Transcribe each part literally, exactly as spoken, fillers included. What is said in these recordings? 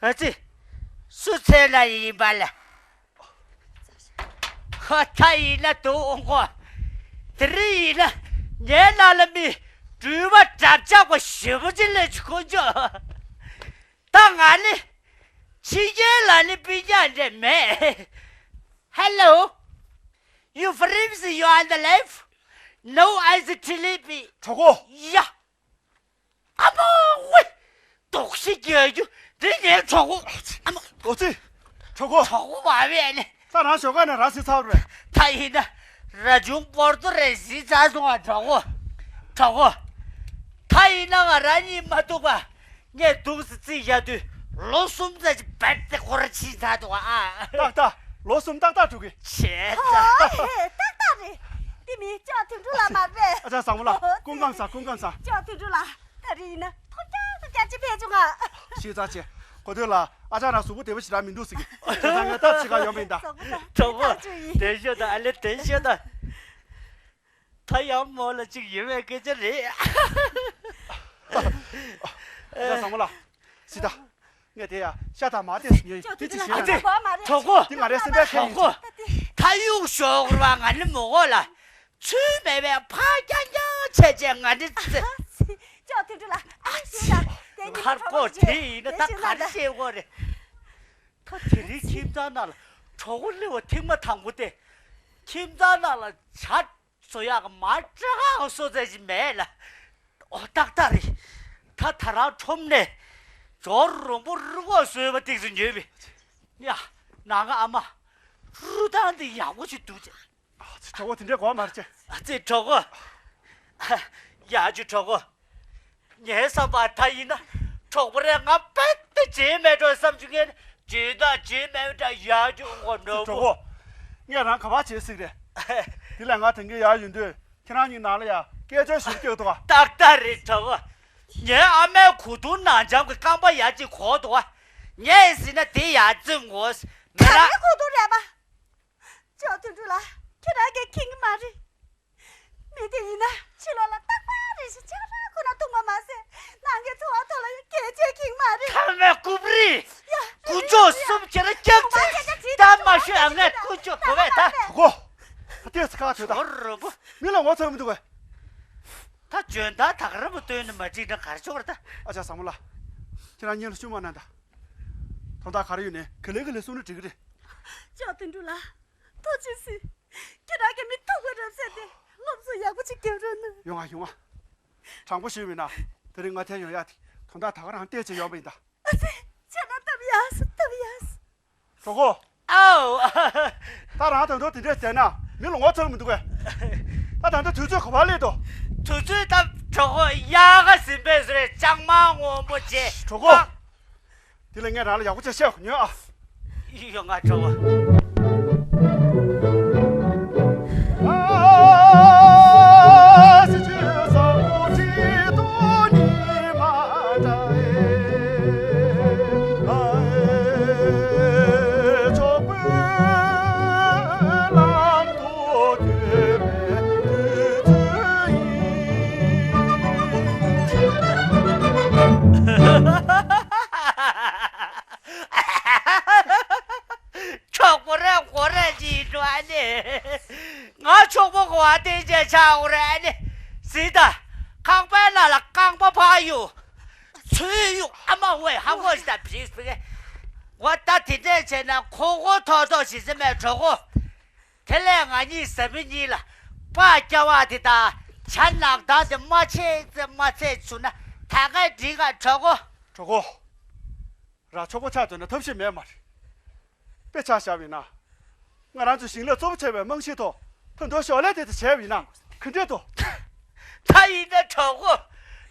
ཨ་ཙི། སུ་འཚོལ་ལ་ཡིན་པ་ལ། ཧ། ད་ཡིན་ན་འདུག་འོང་གོ། དེ་རིང་ཡིན་ན་ངའི་ནང་ལ་མི་འགྲུལ་པ་འདབ་ཆགས་པ་ཞེ་པོ་ཅིག་སླེབས་བྱུང་ཁོ་ཚོ། ད་ང་ནི་ཕྱི་རྒྱལ་ལ་ནི་སྤུན་ཀྱག་འདྲ་མེད། Hello, you friends, you on the left? No, I is T L P. གྲོགས་པོ། ཡ། ཨ་མ་ཝེ། དོགས་གཞི་རྒྱག་རྒྱུ་འདི་ངའི་གྲོགས་པོ། ཨ་མ། ཨོ་ཙི། གྲོགས་པོ། གྲོགས་པོ་མ་བས་ནི། ད་རང་ཞོགས་ཀ་ནས་ར་བཟི་ཚར་བ་རེད། ད་ཡིན་ན་ར་ཆུང་པོར་ཏོ་རེ་བཟི་ཚར་སོང་ང་། གྲོགས་པོ། གྲོགས་པོ། ད་ཡིན་ན་ང་རང་གཉིད་མ་ཐུག་པ། ངས་འདུག་སེ་རྩིས་བཞག་དུས་ལོ་གསུམ་ཙམ་ཅིག་རྦད་དེ་འགོར་ཕྱིན་ཚར་འདུག་ཨ། ཏག་ཏག་ལོ་གསུམ་ཏག་ཏག་འགྲོ་གི། བྱས་ཙང་། ཨོ་ཧེ། ཏག་ཏག་རེད། འདི་མི་ཅོག་དོན་གྲུབ་ལགས་མ་རེད་པས། ཨ་ཅག་བཟང་མོ་ལགས། སྐུ་ཁམས་བཟང་། སྐུ་ཁམས་བཟང་། ཅོག་དོན་གྲུབ་ལགས། ད་རེས་ཡིན་ན་ཐོབ་རྒྱག་ཐོབ་རྒྱག་ཅིག་ཕེབས་བྱུང་ང་། ཤེས་ཚར་བྱས། གོ་ཐོས་ལ་ཨ་ཅག་རང་གཟུགས་པོ་བདེ་པོ་ཞེ་དྲག་མི་འདུག་ཟེར་གི། དེ་ཚང་ངས་སྟབས་ཤིག་ག་ཡོང་བ་ཡིན་ད། གྲོགས་པོ། བདེ་ཤོག་དང་། ཨ་ལེ་བདེ་ཤོག་དང་། ད་ཡང་མོ་ལ་ཅིག་ཡོད་པའི་སྐད་ཆ་རེད། ཡ་བཟང་མོ་ལགས། སི་ཏཱ། ངས་དེ་ཡ་ཤ་དང་མར་ཏོག་ཙམ་ཉོས་ཡིན། དེ་ཅིག་བཞེས་ན། གྲོགས་པོ། དེ་ང་རའི་སེམས་པའི་ཁྲལ་ཡིན། གྲོགས་པོ། ད་གཡུག་ཞོག་ར་བ། ང་ནི་མོ་གོ་ལ། ཚུལ་མེད་པའི་ཕ་རྐྱང་རྐྱང་བྱས་བྱས་ང་ནི་ཙི། ཅོག་དོན་གྲུབ་ལགས། ཨ་ཤེས་དང་། དེ་ཉིན་ཁར་གོ་དེ་ཡིན་ན་ད་ག་རེ་བཤད་དགོས་རེད། ད་དེ་རིང་ཁྱིམ་ཚང་ནང་ལ་གྲོགས་པོ་སླེབས་པ་ཐེངས་མ་དང་པོ་སྟེ། ཁྱིམ་ཚང་ནང་ལ་ཇ་བཟོ་ཡག་གི་མར་སྐྲ་ཁང་བཟོ་ཚད་ཅིག་མེད་ལ། ཨོ་ཏག་ཏག་རེད། ད་ད་རང་ཁྲོམ་ནས་ཇོ་རོང་པོ་རུ་ཁོག་བཟོས་པ་ཏིག་ཙམ་ཉོས་པས། ཡ། ནང་གི་ཨ་མ། རུ་ཐང་འདི་ཡག་པོ་ཞིག་འདུག་ཅེས། ཨ་ཙི། གྲོགས་པོ་དེ་འདྲའི་གོ་བ་མ་རེད་ཅེ། ཨ་ཙི་གྲོགས་པོ། ཡ་ཅུ་གྲོགས་པོ། ངའི་བསམ་པར་ད་ཡིན་ན་གྲོགས་པོ་རེ་ང་རྦད་དེ་བརྗེད་མེད་འགྲོ་བསམ་བྱུང་། ངས་བརྗེད་ད་བརྗེད་མེད་འདྲ། ཡ་ཅུ་འོ་འགྲོ་གྲོགས་པོ། ངས་རང་ག་པར་བྱེད་སྲིད་རེད། དེ་ལས་ང་དེང་གི་ཡར་ཡོང་དུས་ཁྱེད་རང་གཉིས་ནང་ལ་ཡ་སྐད་ཅོར་ཞིག་སྐྱོད་འདུག་ག། ཏག་ཏག་རེད་གྲོགས་པོ། ངའི་ཨ་མའི་གོས་ཐུང་ནང་འཇམ་གྱི་རྐང་པ་ཡ་གཅིག་གོག་འདུག་ག། ངས་ཟིན་ན་དེ་ཡར་བཙེམ་དགོས། མི་ར། ག་རེ་གོས་ཐུང་རེད་པ། ཅོག་དོན་གྲུབ་ལགས། ཁྱེད་རང་གིས་མཁྱེན་གྱི་མ་རེད། མི་དེ་ཡིན་ན་ཕྱི་ལོགས་ལ་རྟག་པར་རེ་ཞིག་ཆང་རག་ཁོ་ན་འཐུང་བ་མ་ཟད། ནང་གི་འཚོ་བ་ཐོག་ལ་ཡང་གལ་ཆེ་མཁྱེན་གྱི་མ་རེད། ཐ་མའི་རྐུབ་རིས། ཡ། དཀོན་མཆོག་གསུམ་ཁྱེད་རང་སྐྱབས་བཅོལ། ད་མ་ཤོད་ཨ། ངས་དཀོན་མཆོག་གོ་བས་ད། གོ། ཏོག་ཙམ་ཁ་ཐོད་ད། ཨོ་རོ་པོ། མི་ལ་ངོ་ཚ་མི་འདུག་གས། ད་འཇོན་ཐང་ད་ག་ར་མོ་སྟོན་ནས་མ་འགྲིག་ན་ག་རེ་ཆོག་རེད་ད། ཨ་ཅག་བཟང་མོ་ལགས། ཁྱེད་རང་སྙིང་ལ་ཤུགས་མ་གནང་ད། དོན་དག་ག་རེ་ཡོད་ནའི་ག་ལེ་ག་ལེ་གསུང་ན་འགྲིག་གི་རེད། ཅོག་དོན་གྲུབ་ལགས། ཐུགས་རྗེ་གཟིགས། ཁྱེད་རང་གིས་མི་ཐུག་པ་རབ་བསད་དེ་སློབ་གསོ་ཡག་པོ་ཅིག་རྒྱབ་རོགས་གནང་། ཡོང་ང་ཡོང་ང་། དྲང་པོ་ཞུས་པ་ཡིན་ན། དེ་རིང་ང་འཐེན་ཡོང་ཡག་དེ་དོན་དག་ད་ག་རང་བལྟས་བྱས་ཡོང་བ་ཡིན་ད། ཨ་ཙི། ཁྱེད་རང་སྟབས་ཡག་སོང་། སྟབས་ཡག་སོང་། གྲོགས་པོ། ཨའོ། ད་རང་ད་དུང་དེ་འདྲས་བྱས་ན་མི་ལ་ངོ་ཚ་གི་མི་འདུག་གས། ད་ད་ལྟ་དུས་ཚོད་ག་པར་སླེབས་འདུག། དུས་ཚོད་ད་གྲོགས་པོ་དབྱར་ཁ་ཟིན་པས་ཟེར། ལྕང་མ་སྔོན་པོ་བྱས། གྲོགས་པོ། དེ་ལ་ངས་རང་ལ་ཡག་པོ་ཅིག་བཤད་ཉོན་ཨ། ཡོང་ང་གྲོགས་པོ། གྲོགས་པོ་རེད་གོ་རེད་ཅིག་འགྲོ་ཨ་ནི། ང་གྲོགས་པོ་གོ་བ་དེ་ཅེ་ཆགས་འོ་རེད་ཨ་ནི། ཟིན་ད། ཁང་པའི་ནང་ལ་རྐང་པ་ཕར་གཡུག་ཚུར་གཡུག་ཨ་མ་ཝེ་ཧ་གོ་ཞིག་ད་བྲིས་སྤེ། འོ་ད་དེ་འདྲས་བྱས་ན་ཁོ་ཁོ་ཐོག་ཐོག་ཞིག་ཟིན་མེད་གྲོགས་པོ། དེ་ལས་ང་གཉིས་བཟའ་མི་གཉིས་ལ་སྤགས་རྒྱག་པ་དེ་དང་ཇ་ནག་ཐང་དེ་མ་ཚད་ཙེ་མ་ཚད་བྱུང་ན་ད་ག་འགྲིག་ག་གྲོགས་པོ། གྲོགས་པོ། ར་ཆོག་པོ་ཆགས་འདུག་ན་ཐབས་ཤེས་མེད་མ་རེད། དཔེ་ཆ་བཞག་པ་ཡིན་ན། ང་རང་ཚོའི་ཞིང་ལས་གཙོ་བོ་བྱས་པའི་རྨང་གཞིའི་ཐོག་ད་དུང་ཞོར་ལས་དེ་དེ་བྱས་པ་ཡིན་ན་ག་འདྲས་འདུག། ད་ཡིན་ན་གྲོགས་པོ།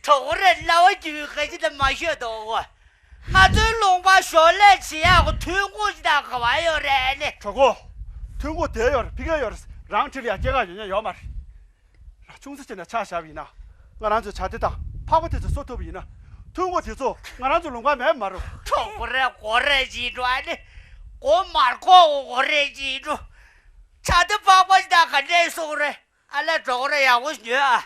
གྲོགས་པོ་རེད་ལ་བ་རྒྱུས་ག་ཅི་ད་མ་ཤོད་དོ། ང་ཚོའི་ལུང་པ་ཞོར་ལས་བྱེད་ཡག་གི་ཐོན་ཁུངས་ཅིག་དང་ག་བ་ཡོད་རེད་ཨ་ནི། གྲོགས་པོ། ཐོན་ཁུངས་དེ་ཡོད་རེད་ཕ་གི་ཡོད་རེད་རང་འཁྲིས་ལ་ཡ་སྐྱེལ་ག་ཡོད་ཉན་ཡོད་མ་རེད། ར་ཆུང་ཙག་ཅིག་ནས་ཆ་བཞག་པ་ཡིན་ན། ང་རང་ཚོའི་བྱ་དེ་དང་ཕག་པ་དེ་ཚོ་གསོ་ཐུབ་པ་ཡིན་ན། ཐོན་ཁུངས་དེ་ཚོ་ང་རང་ཚོའི་ལུང་པར་མེད་མ་རེད། གྲོགས་པོ་རེད་གོ་རེད་ཅིག་འགྲོ་ཨ་ནི། གོ་མར་གོ་གོ་རེད་ཅིག་འགྲོ། བྱ་དེ་ཕག་པ་ཅིག་དང་ག་འདྲས་གསོ་གི་རེད། ཨ་ལས་གྲོགས་པོ་རེད་ཡག་པོ་ཉོས་ཨ།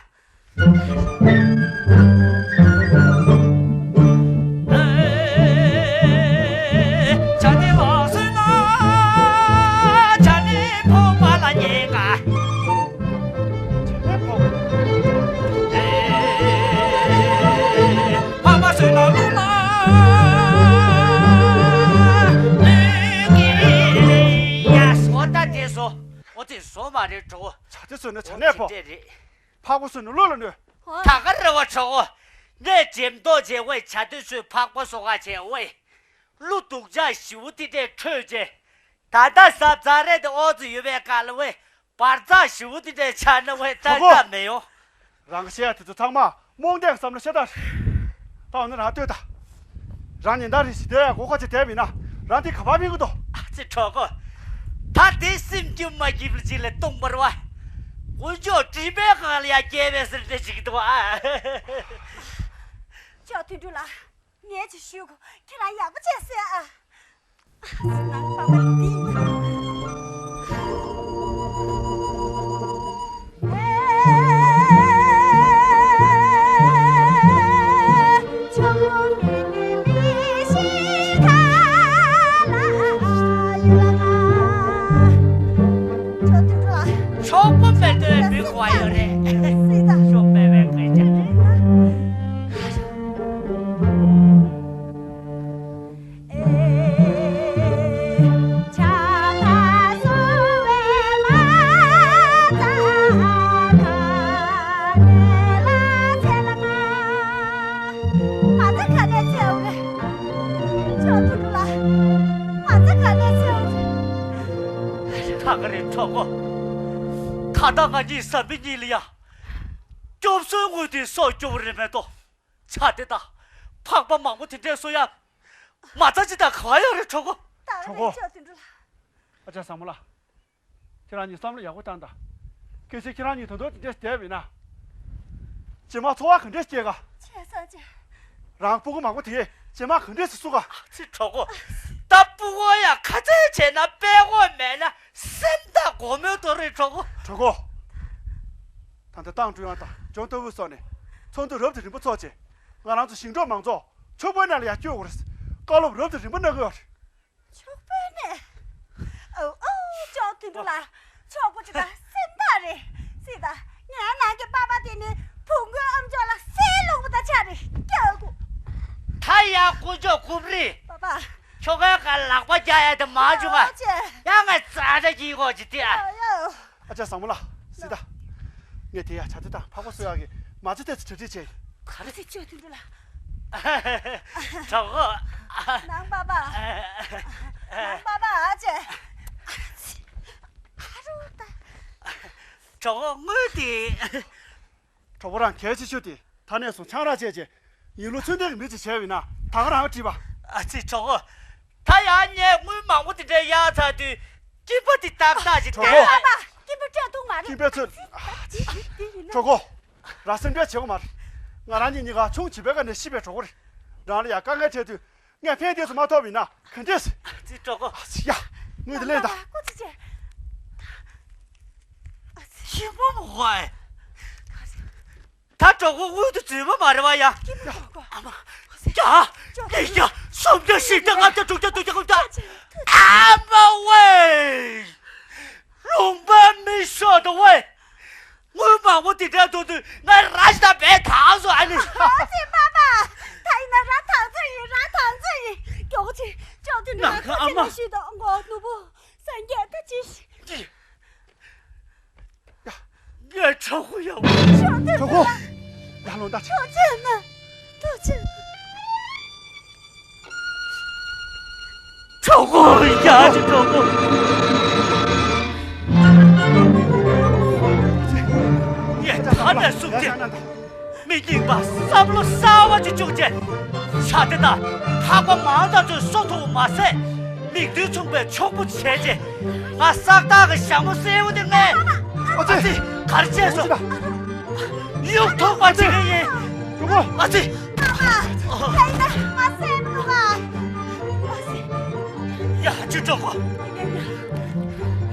ཡ་བཟོ་ད་དེ་བཟོ། འོ་དེ་བཟོ་མ་རེད་གྲོགས། བྱ་དེ་བཟོས་ན་བྱ་ནས་ཕོ། འོ་དེ་འདྲས་རེད། ཕག་པ་བཟོས་ན་ལོ་ལ་གནོད། ད་ག་རེ་བ་གྲོགས། ངས་འགྲེམས་ཐོག་བྱས་འོས། བྱ་དེ་བཟོས་ཕག་པ་བཟོ་ག་བྱས་འོས། ཀླུ་སྡུག་ཅག་ཞེ་པོ་དེ་འདྲས་ཁྲོས་རྗེས། ད་ལྟ་ཟ་ཛ་རེད་དེ་ཨོ་ཙི་ཡོད་པའི་སྐབས་ལ་ཝེ། བར་ཚག་ཞེ་པོ་དེ་འདྲས་ཆགས་ན་ཝེ་ཏག་ཏག་མེད་ཡོང་། རང་གི་བཤད་ཡ་དེ་ཚོ་ཚང་མ་རྨོངས་དད་བསམ་བློ་ཤ་སྟག་རེད། ད་འོ་ན་རང་ལྟོས་དང་། རང་ཉིན་ལྟར་རེ་ཞིག་བསྡད་ཡ་མགོ་ཁ་ཅིག་བསྡད་མིན་ན་རང་དེ་ག་པར་ཕན་གི་འདུག་ཨ་ཙི་གྲོགས་པོ། ད་དེ་སེམས་རྒྱུད་མ་སྐྱིད་པ་ཅིག་ལ་སྟོང་པར་བ། དཀོན་མཆོག་སྤྲིན་པའི་སྒང་ལ་ཡ་སྐྱེས་པའི་ཟེར་འདྲ་ཅིག་འདུག་ཨ། ཅོག་དོན་གྲུབ་ལགས། ངས་ཅིག་ཞུ་གོ། ཁྱེད་རང་ཡག་པོ་བྱས་ཟེར་ཨ། ནང་པ་པ་འདི། ཆོག་པོ་མེད་དོན་མི་གོ་ཡོད་རེད། ཤོག་པའི་བའི་དགོས་ཅག་རེད། ད་ག་རེ་གྲོགས་པོ། ད་ལྟ་ང་གཉིས་བཟའ་མི་གཉིས་ལ་ཡ། སྐྱོབ་གསོའི་དངུལ་དེ་སྲོག་སྐྱོབ་རེད་མེད་དོ། བྱ་དེ་དང་། ཕག་པ་མང་པོ་དེ་འདྲས་གསོ་ཡ། མ་རྩ་ཅི་དང་ག་བ་ཡོད་རེད་གྲོགས་པོ། ད་ག་རེ་གྲོགས་པོ། ཅོག་དོན་གྲུབ་ལགས། ཨ་ཅག་བཟང་མོ་ལགས། ཁྱེད་རང་གཉིས་བསམ་བློ་ཡག་པོ་བཏང་དང་། སྐད་ཆ་ཁྱེད་རང་གཉིས་ད་དུང་དེ་འདྲས་བསྡད་པ་ཡིན་ན། རྗེས་མ་འཚོ་བ་ག་འདྲས་སྐྱེལ་ག་བྱས་ཙང་ཅི། རང་སྤུ་གུ་མང་པོ་དེ་རྗེས་མ་ག་འདྲས་སུ་བསུ་ག་ཨ་ཙི་གྲོགས་པོ། ད་སྤུ་གུ་ཡང་ཁ་ཚད་བྱས་ན་དཔེ་ཁོག་མེད་ན་སེམས་ཐག་སྒོ་མོའི་དོ་རེད་གྲོགས་པོ། གྲོགས་པོ། ད་ལྟ་ཏང་ཀྲུང་དབྱང་དང་ཇོན་ཏོ་ཝུའུ་སོགས་ནས་ཚོགས་འདུ་རབ་དང་རིམ་པ་འཚོགས་རྗེས། ང་རང་ཚོ་ཞིང་འབྲོག་མང་ཚོགས་ཕྱུག་པོའི་ནང་ལ་ཡར་བསྐྱོད་དགོས་རེད། བཀའ་སློབ་རབ་དང་རིམ་པ་གནང་གི་ཡོད་རེད། ཕྱུག་པོའི་གནས། ཨོ་ཨོ། ཅོག་དོན་གྲུབ་ལགས། ཕྱུག་པོ་ཅིག་དང་སེམས་ཐག་རེད། སྲིད་ད། ངའི་ནང་གི་པ་ཕ་དེ་ནི་བུ་མགོའི་ཨམ་ཅོག་ལ་སའི་ལུང་པ་དང་ཆ་རེད། སྐྱོ་གུ། ད་ཡ་དཀོན་མཆོག་རྐུབ་རེད། པ་ཕ། ཁྱོ་གའི་ཁ་ལག་པ་རྒྱག་ཡ་དེ་མ་བྱུང་ཨ། ཨོ་ཅེ། ཡ་ང་ཙ་དྲ་གྱིས་གོ་ཅི་དེ་ཨ། ཨོ་ཡ། ཨ་ཅག་བཟང་མོ་ལགས། སྲིད་ད། ངས་དེ་ཡ་བྱ་དེ་དང་ཕག་པ་གསོ་ཡག་གི་མ་རྩ་ཏོག་ཙམ་གྲ་སྒྲིག་བྱས་ཡིན། ག་རེ་ཟེར། ཅོག་དོན་གྲུབ་ལགས། གྲོགས་པོ། ནང་པ་པ། ནང་པ་པ་ཨ་ཅེ། ཨ་རོ་ད། གྲོགས་པོ་དངུལ་དེ། གྲོགས་པོ་རང་གལ་ཆེ་ཤོས་དེ་ད་ནས་བཟུང་ཆང་རག་བཅད་རྗེས་ཡིན་ལུགས་ཚུལ་ལྡན་གྱི་མི་ཅིག་བྱས་པ་ཡིན་ན་ད་ག་རང་ཡང་བྲིས་པ། ཨ་ཙི་གྲོགས་པོ། ད་ཡང་ངས་དངུལ་མང་པོ་དེ་འདྲ་གཡར་ཚར་དུས་སྐྱིན་པ་དེ་ཏག་ཏག་ཅིག་གྲོགས་པོ། བསྡད་ཨ་མ། སྐྱིན་པ་སྤྲད་ཐུབ་མ་རེད། སྐྱིན་པའི་ཚོད། དེ་ཡིན་ན། གྲོགས་པོ། རང་སེམས་ཁྲལ་བྱེད་དགོས་མ་རེད། ང་རང་གཉིས་གཉིས་ཀ་ཆུང་བྱིས་པའི་སྐབས་ནས་ཤི་བའི་གྲོགས་པོ་རེད། རང་ལ་ཡང་དཀའ་ངལ་འཕྲད་དུས་ངས་ཕན་བདེ་ཚོ་མ་ཐོབ་ཡིན་ན་ག་འདྲས། ཨ་ཙི་གྲོགས་པོ། ཨ་ཙི་ཡ། དངུལ་དེ་ལེན་དང་། སྐུ་ཚེ་ཆེ། ཨ་ཙི། ཤི་མོ་མོ་ཧོ་ཨེ། ད་གྲོགས་པོ་དངུལ་དུ་འཛུལ་མ་མ་རེད་བ་ཡ། སྐྱིད་པོ་གྲོགས་པོ། ཨ་མ། ཡ། གཉིས་བརྒྱ། གསུམ་བརྒྱ། བཞི་བརྒྱ། ལྔ་བརྒྱ། དྲུག་བརྒྱ། བདུན་བརྒྱ། དགུ་བརྒྱ། ཨ་མ་ཝེ། ལུང་པ་མི་ཤོར་དུ་ཝེ། དངུལ་མང་པོ་དེ་འདྲ་འདུག་དུས་ང་ར་ཞིག་དང་བས་ཐང་སོང་ཨ་ནི། ཨ་ཙི་པ་པ། ད་ཡིན་ན་ར་ཐང་ཚ་ཡིན། ར་ཐང་ཚ་ཡིན། མགྱོགས་ཅིག་ཅོག་དོན་གྲུབ་ལ་ཁ་ཆེ་ནས་ཞུས་དང་གོ་ནུ་བུ། སངས་རྒྱས་ད་ཅི་ཞིག་ཡ། ངའི་གྲོགས་པོ་ཡག་པོ། ཤོག་ཐུབ་གྲོགས་པོ། ལ། ཡར་ལོངས་ད། ཐུགས་རྗེ་གནང་། ཐུགས་རྗེ་གནང་། གྲོགས་པོ་ཡག་ཅིག་གྲོགས་པོ། ངས་ད་ནས་བཟུང་སྟེ། མི་རྙིང་པ་བསམ་བློ་གསར་བ་ཅིག་བཅུག་བྱས། བྱ་དེ་དང་ཕག་པ་མང་དག་ཚོའི་སྲོག་ཐོག་མ་ཟད། མིག་མདུན་མཚུངས་པའི་ཕྱུག་པོ་བྱས་རྗེས། ང་སག་སྟག་གི་ཞྭ་མོ་སེར་པོ་དེ་ངས། ཨ་ཙི། གར་བྱས་སོང་། གཡུག་ཐུག་པ་བྱེད་ཀྱི་ཡིན། གྲོགས་པོ། ཨ་ཙི། ཡ་ཅི་གྲོགས་པོ།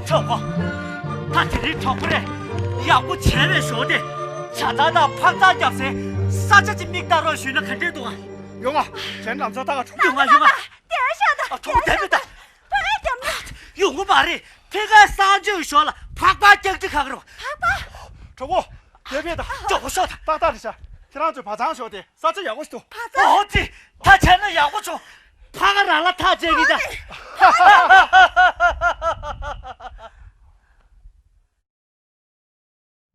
གྲོགས་པོ། ད་དེ་རིང་གྲོགས་པོ་རེ་ཡག་པོ་བྱས་པའི་ཞོར་དེ། བྱ་ཐང་དང་ཕག་ཐང་རྒྱབ་སའི་ས་ཆ་ཅིག་མིག་ལྟ་རོགས་ཞུས་ན་ག་འདྲས་འདུག་ཨ། ཡོང་ང་། གཞན་ལམ་སང་ལྟ་ག་གྲོགས་པོ། ཡོང་ང་ཡོང་ང་། དེ་ཤ་ད། ཨ། གྲོགས་པོ་དེ་མི་ལྟ། ཕ་གི་རྒྱབ་ན། ཡོང་གི་མ་རེད། ཕ་གིའི་གསང་སྤྱོད་ཞོར་ལ་ཕག་པ་སྐྱག་ཁྲི་ཁ་ཁར་བ། ཕག་པ། གྲོགས་པོ། དེ་མི་ལྟ། གྲོགས་པོ་ཤོག་ད། ཏག་ཏག་རེད་ཤག་དེ་རང་ཚོས་བག་ཚང་ཤོག་དེ་ས་ཆ་ཡག་པོ་ཞིག་འདུག་བག་ཚང་། ཨོ་ཙི། ཐག་བཅད་ན་ཡག་པོ་བྱུང་། ཕ་ག་རང་ལ་ཐག་བཅད་ཀྱི་ད།